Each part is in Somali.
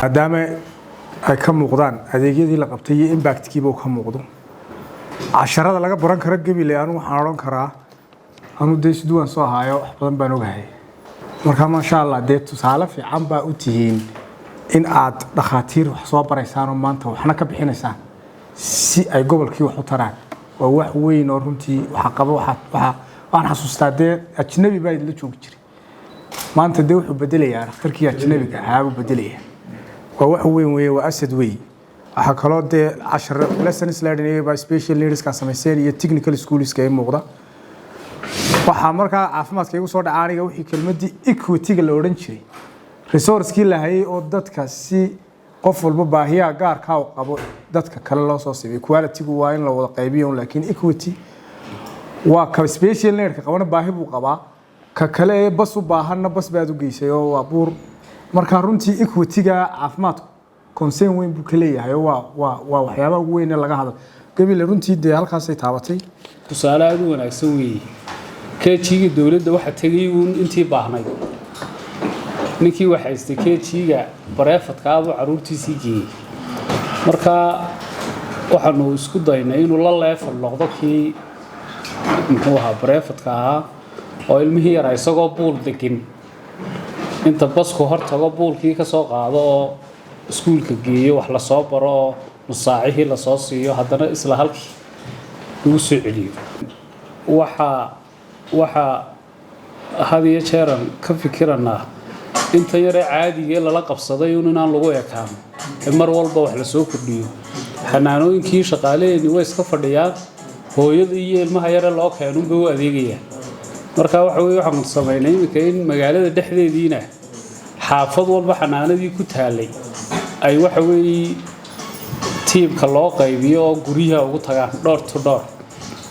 Maadaama ay ka muuqdaan adeegyadii la qabtay iyo impactkiiba uu ka muuqdo, casharada laga baran karo Gabiley, anu waxaan odhan karaa, anu dee isduwan soo ahaayo, wax badan baan ogahay. Marka maasha Allah, dee tusaale fiican baa u tihiin in aad dhakhaatiir wax soo baraysaan oo maanta waxna ka bixinaysaan si ay gobolkii wax u taraan. Waa wax weyn oo runtii waxa qaba. Waxaan xasuustaa dee ajnabi baa idinla joogi jiray. Maanta dee wuxuu bedelayaa dhakhtarkii ajnabiga ahaa buu bedelayaa. Waa wax weyn weeye, waa asset wey. Waxaa kaloo dee cashar lessons learning baa special needska samayseen iyo technical schoolska ee muuqda. Waxaa markaa caafimaadka igu soo dhaca aniga wixii kelmaddii equity-ga la odhan jiray, resourcekii la hayay oo dadka si qof walba baahiyaha gaarkaa u qabo dadka kale loo soo siibay. Equality-gu waa in la wada qaybiyo, laakiin equity waa ka special needka qabana baahi buu qabaa, ka kale ee bas u baahanna bas baad u geysay oo waa buur. Marka runtii equity-ga caafimaadku concern weyn buu ka leeyahay oo waa waxyaabaha ugu weyn ee laga hadlo. Gabile runtii dee halkaasay taabatay. Tusaale aada u wanaagsan weeye. KG-ga dowladda waxa tegay uun intii baahnayd. Ninkii wax haystay KG-ga private-ka abuu carruurtiisii geeyey. Marka waxaanu isku daynay inuu la level noqdo kii muxuu ahaa private-ka ahaa, oo ilmihii yaraa isagoo buul degin inta basku hor tago, buulkii ka soo qaado oo iskuulka geeyo, wax lasoo baro oo nusaacihii lasoo siiyo, haddana isla halkii lagu soo celiyo. Waxaa had iyo jeeran ka fikiranaa inta yaree caadigee lala qabsaday un inaan lagu ekaano ee mar walba wax lasoo kordhiyo. Xanaanooyinkii shaqaalaheennii way iska fadhiyaan, hooyada iyo ilmaha yare loo keenunbay u adeegayaan. Marka waxa weye, waxaanu samaynay iminka in magaalada dhexdeediina xaafad walba xanaanadii ku taalay ay waxa weeye teamka loo qaybiyo oo guryaha ugu tagaan door to door,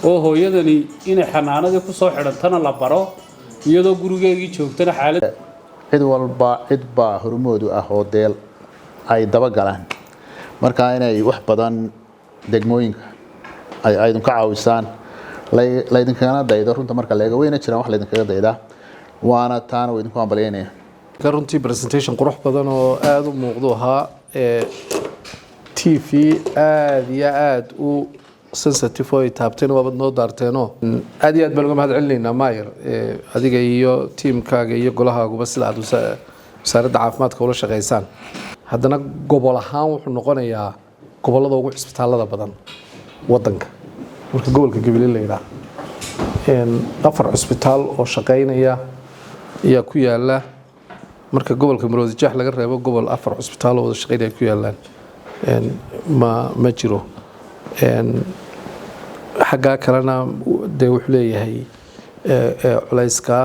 oo hooyadani inay xanaanadii kusoo xidhantana la baro iyadoo gurigeegii joogtana xaalad. Cid walba cid baa hormoodu ah oo deel ay daba galaan. Marka inay wax badan degmooyinka ay idinka caawisaan, laydinkagana daydo runta marka leega weyna jiraan wax laydinkaga daydaa, waana taana wa idinku hambalyaynaya. Runtii presentation qurux badan oo aada u muuqdu ahaa. TV aada iyo aada u sensitive oo ay taabteen waabad noo daarteenoo aad iyo aad baan uga mahad celinaynaa, maayar, adiga iyo teamkaaga iyo golahaaguba sida aad wasaaradda caafimaadka ula shaqeysaan. Haddana gobol ahaan wuxuu noqonayaa gobollada ugu cisbitaalada badan wadanka. Marka gobolka Gabiley la yidhaah, afar cusbitaal oo shaqeynaya ayaa ku yaala. Marka gobolka Maroodijeex laga reebo, gobol afar cusbitaal oo wada shaqeynaya ku yaalaan ma jiro. Xaggaa kalena dee wuxuu leeyahay culayska.